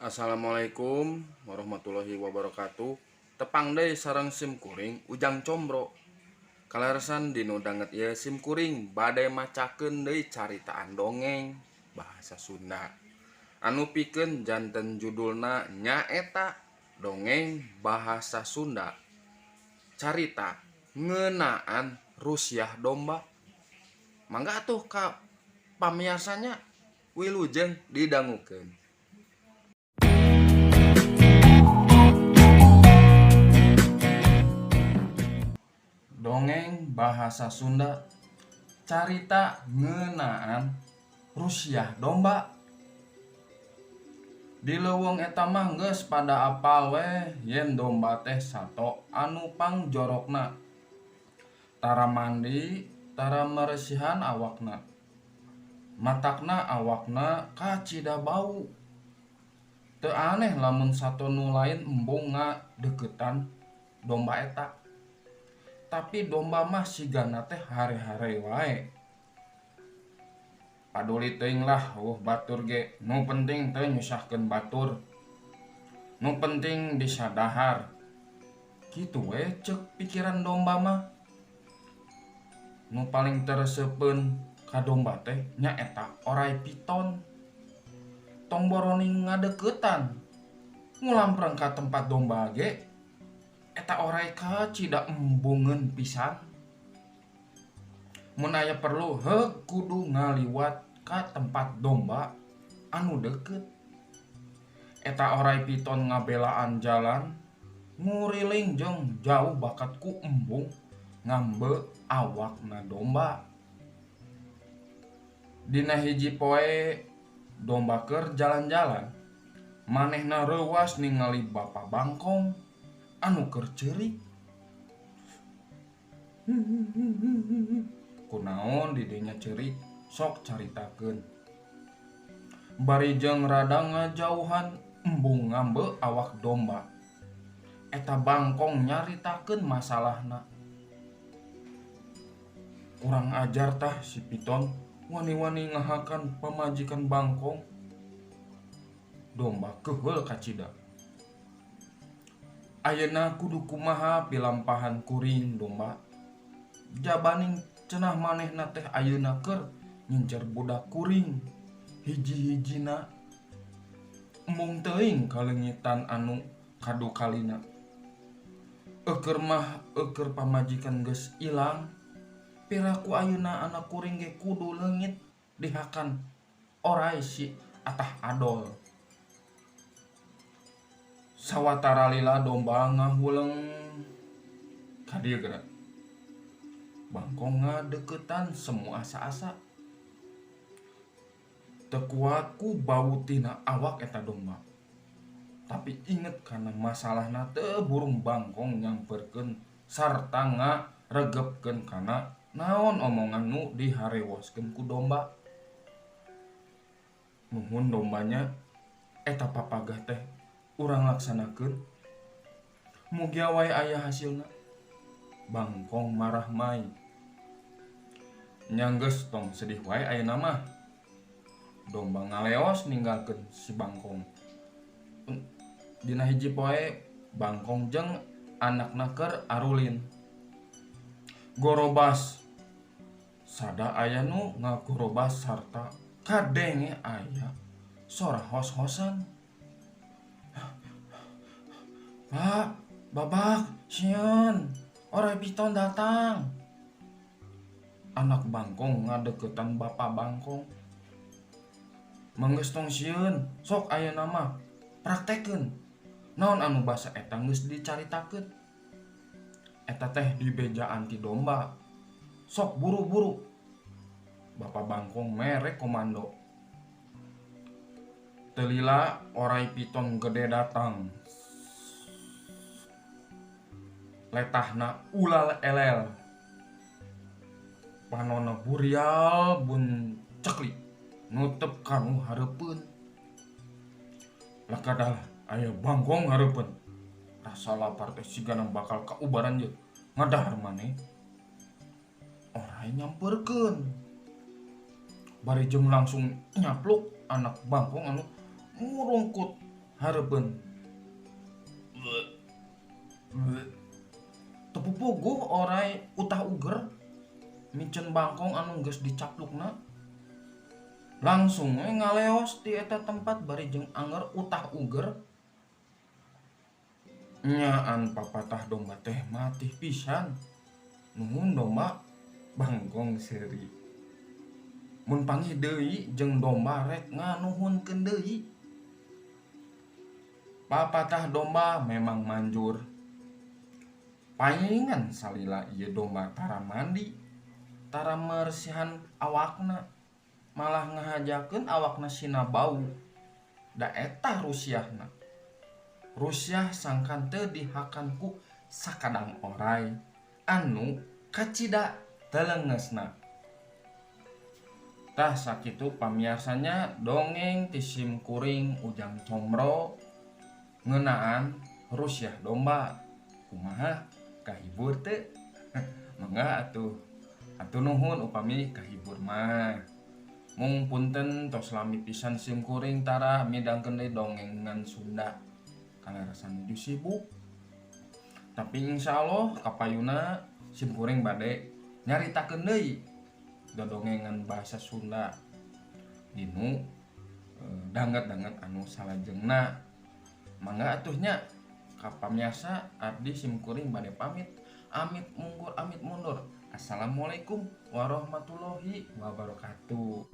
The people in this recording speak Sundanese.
Assalamualaikum warahmatullahi wabarakatuh. Tepang deui sareng sim kuring Ujang Combro. Kaleresan dina danget ieu sim kuring bade macakeun deui caritaan dongeng bahasa Sunda. Anu pikeun janten judulna nyaeta dongeng bahasa Sunda. Carita ngeunaan Rusiah domba. Mangga atuh ka pamiarsa nya, wilujeng didangukeun. Dongeng bahasa Sunda, carita ngeunaan Rusiah domba. Di leuweung eta mah geus pada apal we yen domba teh sato anu pangjorokna. Tara mandi, tara meresihan awakna. Matakna awakna kacida bau. Teu aneh lamun sato nu lain embung ngadeukeutan domba eta. Tapi domba mah sigana teh hare-hare wae. Paduli teuing lah eueuh batur ge, nu penting teu nyusahkeun batur. Nu penting bisa dahar. Kitu we ceuk pikiran domba mah. Nu paling teu reseupeun ka domba teh nyaeta oray piton. Tong boroning ngadeuketan, ngulampreng ka tempat domba ge eta oray kacida embungeun pisan. Mun aya perlu heug kudu ngaliwat ka tempat domba anu deukeut. Eta oray piton ngabelaan jalan nguriling jeung jauh bakat ku embung ngambe awakna domba. Dina hiji poe domba keur jalan-jalan, manehna reuwas ningali bapa bangkong anu keur ceurik. Kunaon di dinya ceurik, sok caritakeun. Bari jeung rada ngajauhan embung ngambe awak domba. Eta bangkong nyaritakeun masalahna. Kurang ajar tah si piton, wani-wani ngahakan pamajikan bangkong. Domba keuheul kacida. Ayeuna kudu kumaha pilampahan kuring domba. Jabaning cenah manehna teh ayeuna keur ngincer budak kuring hiji-hijina. Embung teuing kaleungitan anu kadukalina. Eueur mah eueur pamajikan geus ilang, piraku ayeuna anak kuring ge kudu leungit dihakan oray si atah adol. Sawatara lila domba ngahuleng ka dieu geura. Bangkong ngadeuketan semu asa-asa. Teu kuat ku bau tina awak eta domba. Tapi inget kana masalahna teu burung bangkong nyamperkeun sarta ngaregepkeun kana naon omongan nu diharewoskeun ku domba. Nuhun dombanya, eta papagah teh urang laksanakeun. Mugia wae aya hasilna. Bangkong marah mai. Nya geus tong sedih wae ayeuna mah. Domba ngaleos ninggalkeun si bangkong. Dina hiji poe bangkong jeung anakna keur arulin. Gorobas sada aya nu ngagorobas sarta kadenge aya sora hos-hosan. Pak, babak, sieun, oray piton datang. Anak bangkong ngadeukeutan bapa bangkong. Manggeus tong sieun, sok ayeuna mah praktekeun. Naon anu basa eta geus dicaritakeun. Eta teh dibejaan ti domba. Sok buru-buru. Bapa bangkong mere komando. Teu lila oray piton gede datang. Letahna ulal elel. Panonna burial bun cekli nutep kanu hareupeun. Lakadalah aya bangkong hareupeun. Rasa lapar teh sigana bakal kaubaran ye ngadahar maneh. Oray nyamperkeun. Bari jeung langsung nyapluk anak bangkong anu ngurungkut hareupeun. Teu pupuguh oray utah uger miceun bangkong anu geus dicaplukna. Langsung we ngaleos ti eta tempat bari jeung anger utah uger. Nyaan papatah domba teh matih pisan. Nuhun domba, bangkong seuri. Mun panggih deui jeung domba rek nganuhunkeun deui. Papatah domba memang manjur. Paingan salila ieu domba tara mandi, tara meresihan awakna, malah ngahajakeun awakna sina bau. Da eta rusiahna. Rusiah sangkan teu dihakan ku sakadang oray anu kacida teleungeusna. Tah sakitu pamiarsanya dongeng ti sim kuring Ujang Combro ngeunaan rusiah domba. Kumaha kahibur teu? Mangga atuh. Atuh nuhun upami kahibur mah. Mung punten tos lami pisan sim kuring tara midangkeun deui dongengan Sunda. Kaleresan nuju sibuk. Tapi insyaallah kapayuna sim kuring bade nyaritakeun deui dodongengan bahasa Sunda dinu danget-danget anu salajengna. Mangga atuh nya ka pamiarsa abdi sim kuring bade pamit. Amit mungkur amit mundur. Assalamualaikum warahmatullahi wabarakatuh.